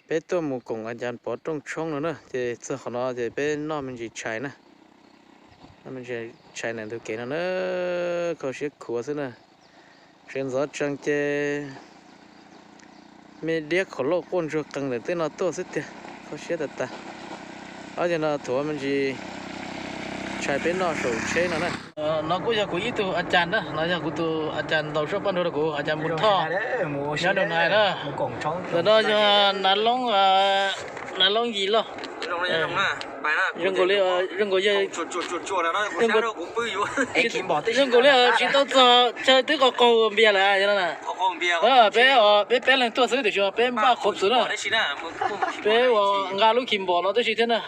Peb tuaj mus koom a cas pov rooj tshoob no na, ces txog qhov no ces peb noj me ntsis tshais na. Noj me ntsis tshais ntawm ntug kev no na, kho siab khuav xwb na. Tseem ntxov tsees ces me diab khov lauj quaj ntsuag qees ntawm tej no tuaj xwb tiag, kho siab tas tas. Ob yog no thuav me ntsis tshais peb noj saum tsheb no na. No kuj yog kuv ib tug a cas na, no yog kuv tus a cas ntaus soj paj nrug rau kuv, a cas Npus Thoj, nyob Nroog Nais na. Ntawm no yog Nav Loob, Nav Loob Yis Lauj. Zoo nkaus li, zoo nkaus yog, zoo nkaus li tsis tau txog chaw twb qaug qaug npias lawm no. Peb, peb peb leeg tuaj xwb tiam sis peb npaj qhuav xwb na. Peb ua nqa lub kis npom no tib si thiab na.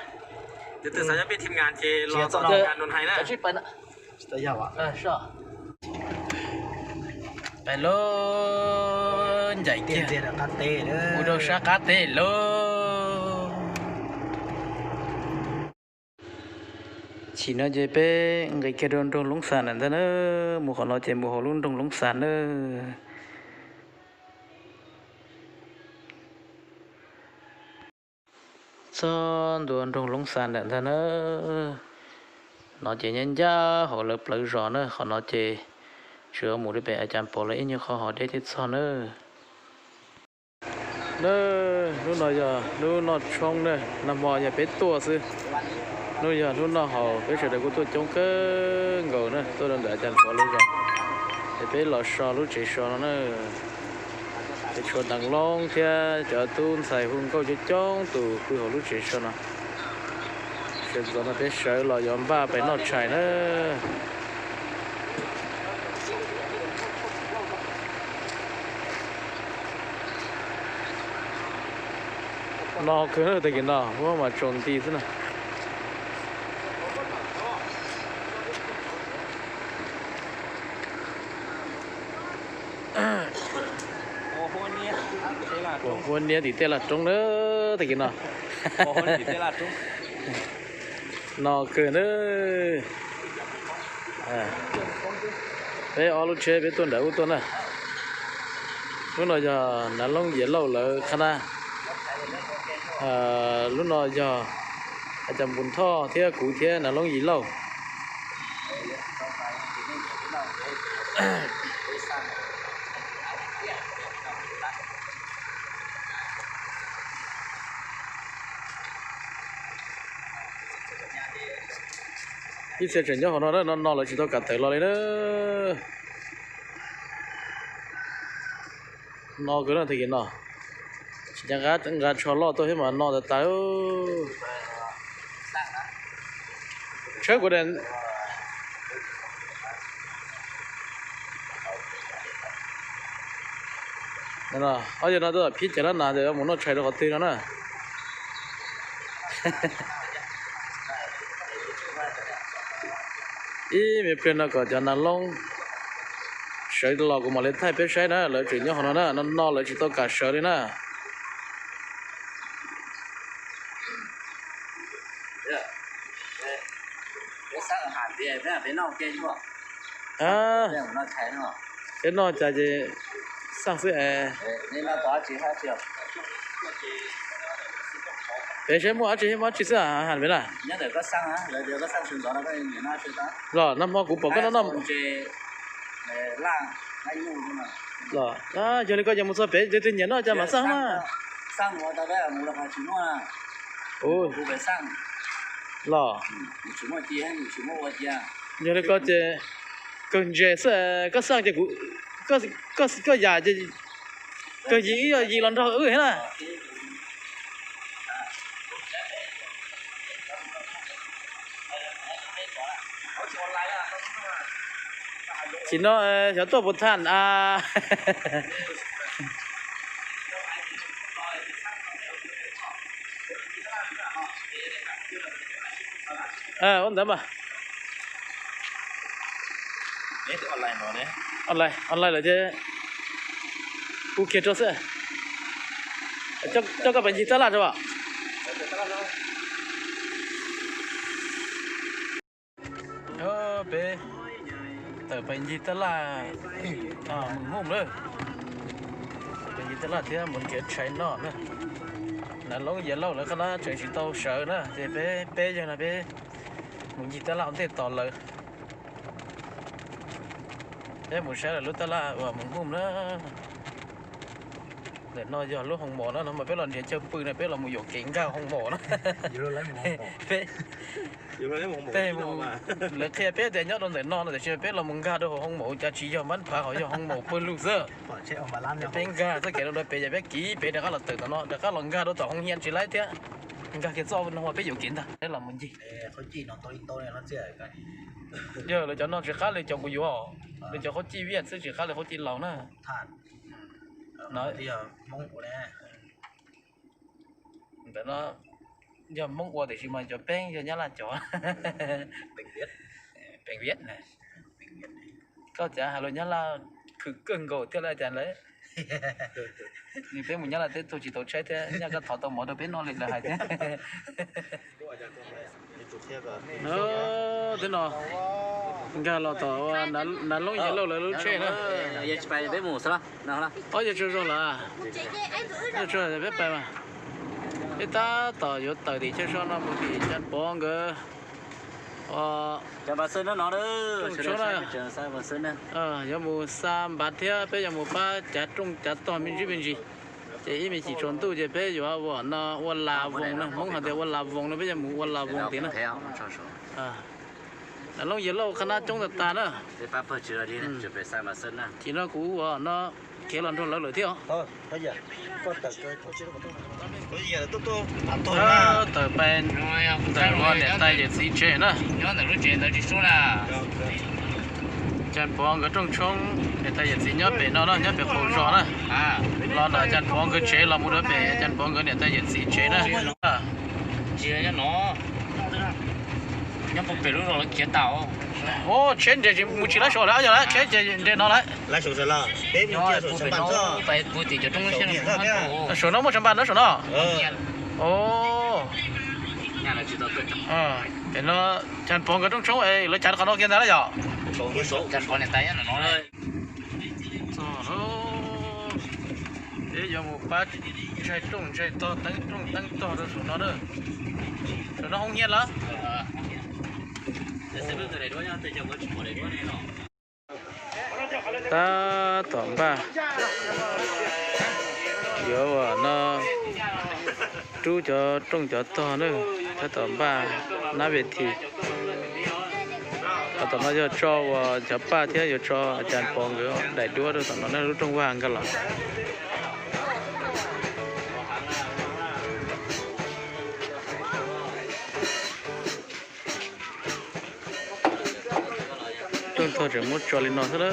Pais lauj, ncaim kiag mus rau sab qab teb lauj. Chim no ces peb nqis kiag rau nroog Loob Xas ntawm ntag na, mus qhov no ces mus hauv lub nroog Loob Xas na. Txog ntua nroog Loob Xas ntawm ntag na. No ces nyob ncaj hauv lawv plawv zos na, qhov no ces tsuas mus rau pem a cas pom lawv ib nyuag qho hov deb thiab txog na. Na, hnub no yog hnub noj tshoob na, nag hmo yog peb tuaj xwb. Hnub yog hnub noj haus, peb sawv daws kuj tuaj coob kawg nkaus na, tuaj rau ntawm a cas pom lawv zos. Es peb los so lub tsev so no na. Es tshuav Nav Loob thiab cov tub ntxhais hu nkauj coob coob tus pw hauv lub tsev so no. Sawv ntxov no peb sawv los yuav npaj pais noj tshais na. No kawg tag kis no muab mas tsaus nti xwb na. Ua huab niab tim tej laj roob na tag kis no. No kawg na. Peb ob lub tsheb peb tuaj nram ub tuaj na. Lub no yog Nav Loob Yis Lauj lawv qhab na. Lub no yog a cas Npus Thoj thiab kuv thiab Nav Loob Yis Lauj. Ib txhia tseem nyob hauv no na, no no lawv tsis tau kam tawm los li na. No kawg no tag kis no. Tsis nqa tsho loj tuaj thiab mas no tas tas. Tshawb kuv daim, ob yog no tuaj phib cov lab nas ntawd mus noj tshais rau qhov twg no na. Ib me pliag no kom cov Nav Loob sawv los kuv mam li thaij peb saib na, lawv tseem nyob hauv no na, no no lawv tsis tau kam sawv li na. Peb noj cas ces xaj xwb es. Peb saib muaj dab tsi muaj dab tsi xwb has peb na. Los nag hmo kuv pom koj noj noj. Los yog li koj ces mus txog pem leej twg nyiam noj cas mam xaj na. Los yog li koj ces kawg ntses xwb, koj xaj ces kuv, koj yam ces kawg yim ib yam yim los nrog wb thiab na. Tsis no xyov tuaj puas tag a. Ua ntawd mas. Online, online lawm ces hu kiag rau xwb. Coj koj pais ncig tab laj rau as. Peb tawm pais ncig tab laj Mus Hmoob lawm. Tab laj thiab mus nrhiav tshais noj na. Nav Loob Yaj Lauj lawv qhab nab tseem tsis tau sawv na, ces peb peb yawg no peb mus ncig tab laj ua ntej tos lawv. Peb mus saib lawv lub tab laj uas mus hum na. Ntawm no yog lub hoo mos na, no mas peb los nrhiav chaw pw no, peb los mus yuam kev nkag hoo mos na. Peb, peb mus, lawv qhia peb tias nyob rau ntawm no no, tiam sis peb los mus nkag rau hauv hoo mos cas tsis yog, mab phav hauv yog hoo mos pawg lug xwb. Peb nkag txoj kev rau pem, yog peb kiv pem rov qab los tawm tom no, rov qab los nkag rau tom hoo hias tsis laib thiab. Nkag kiag txoj no peb yuam kev ntag, peb los mus ncig. Yog lawv cov no tsis qab li cov kuv yuav, lawv cov khaub cij viaj xwb tsis qab li khaub cij laus na. Ntawm no yog Hmoob ua tiam sis mas cov peeb yog Nyab Laj cov. Peev Viet. Koj cav hais lus Nyab Laj khwv kawg nkaus thiab lawm cas lawm. Nws peb mus Nyab Laj teb tuag tsis tau tshaib thiab, nyaj koj thov tau mov rau peb noj li lawv hais thiab. Twb no nkag los tom Nav Loob Yaj Lauj lawv lub tsheb na. Ob yawg tsaug zog lawm, yawg tsaug peb pais mas. Peb tab tom yuav tawm tim chaw so no mus tim Cas Pov nkawd. Yuav mus xa npav thiab peb yuav mus pab cav rooj cav tog me ntsis me ntsis. Ces ib me chim tsaus ntuj ces peb yuav ua no ua las voos na, Hmoob hais tias ua las voos no, peb yuav mus ua las voos tid na. Nav Loob Yaj Lauj qhab nab coob tag tag na. Chim no kuv ua no khiav los nrog lawv lawm thiab. Tawm pais ntawm ua niam tais yawm txiv tsev na. Cas Pov nkawd rooj tshoob, niam tais yawm txiv nyob pem no na, nyob pem qaum zos na. Los ntawm Cas Pov nkawd tsev los mus rau pem Cas Pov nkawd niam tais yawm txiv tsev na. Tsis yog nyob no, nyob puag pem lub zos lawv khiav tau. Tsheb nres mus tsis laib saum lawm, yog lawm tsheb ces nres no lawm. Saum no muaj tsheb npas no saum no. Pem no Cas Pov nkawd rooj tshoob es lawv tsav qhov no kiag ntag na yom. Peb yuav mus pab ntsaig rooj ntsaig tog teeb rooj teeb tog rau saum no na. Saum no hoob hiab lawm. Tab tom npaj yuav ua no rub cov rooj cov tog na, tab tom npaj nab ve thi. Tom no yog tso uas cov paj thiab yuav tso Cas Pov nkawd daim duab rau tom no na, lub rooj vag nkag los. Rooj tog tseem muab tso li no xwb na.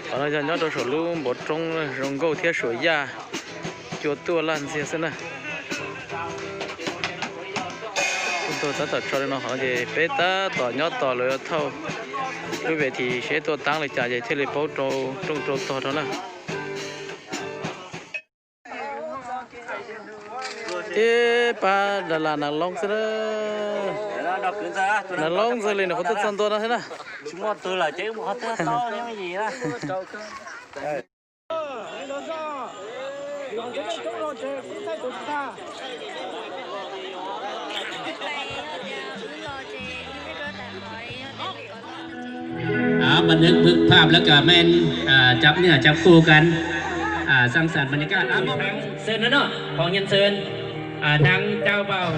Qhov no yog nyob rau saum lub npoo roob zoo nkauj thiab suam yaj cua tuaj laj ntxiag xwb na. Rooj tog tab tom tso li no qhov no ces peb tab tom nyob tos lawv thauj lub ve thi seb tuaj taab li cas ces thiaj li paub rau rooj rau tog rau na. Tib pab da las Nav Loob xwb na. Nav Loob ntxawg li nws qhuav tuaj txog ntua no thiab na. Bav nws pwm pham lawv kam men cov nws cov kuj kan xaam xam npaj yas kaj xwb na no, qhov nyian xwb. Nab cau npau